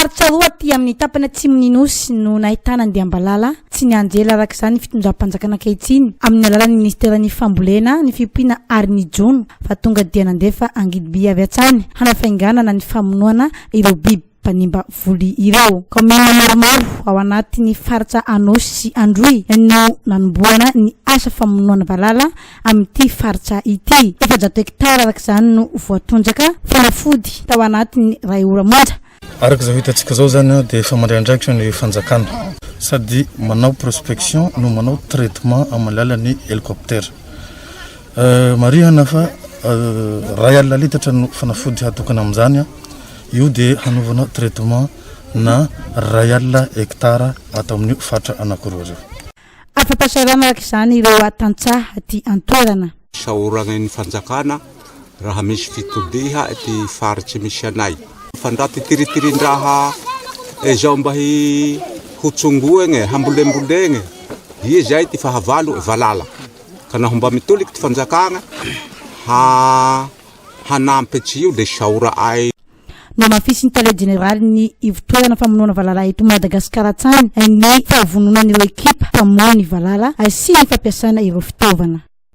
Faritra roa aty amin'ny tapany atsimon'ny Nosy no nahitana andiam-balala tsy nianjera araka izany ny fitondram-panjakana ankehitriny amin'ny alalan'ny minisiteran'ny Fambolena, ny Fiompiana ary ny Jono fa tonga dia nandefa angidim-by avy hatrany hanafainganana ny famonoana ireo biby mpanimba voly ireo. Kaominina maromaro ao anatin'ny faritra Anôsy sy Androy no nanombohana ny asa famonoana valala amin'ity faritra ity. 400 hektara araka izany no voatondraka fanafody tao anatin'ny iray ora monja. Araka izao hitantsika izao izany dia efa mandray andraikitra ny fanjakana sady manao prospection no manao traitement amin'ny alalan'ny hélicoptère. Marihana fa iray alina litatra no fanafody hatokana amin'izany, io dia hanaovana traitement na iray alina hectare ato amin'io faritra anankiroa io. Afa-pahasahiranana araka izany ireo tantsaha aty an-toerana. Isaoragna ny fanjakana raha misy fitodiha ety faritry misy anay. Fa ndra ty tiritirin-draha ezao mba hi ho tsongoegne, hambolembolegne, ie zay ty fahavalo valala. Ka naho mba mitoliky ty fanjakagna ha hanampy tsy io le isaora'ay. Nohamafisin'ny tale jeneralin'ny ivontoerana famonoana valala eto Madagasikara hatrany ny fahavononan'ireo ekipa mpamono ny valala sy ny fampiasana ireo fitaovana.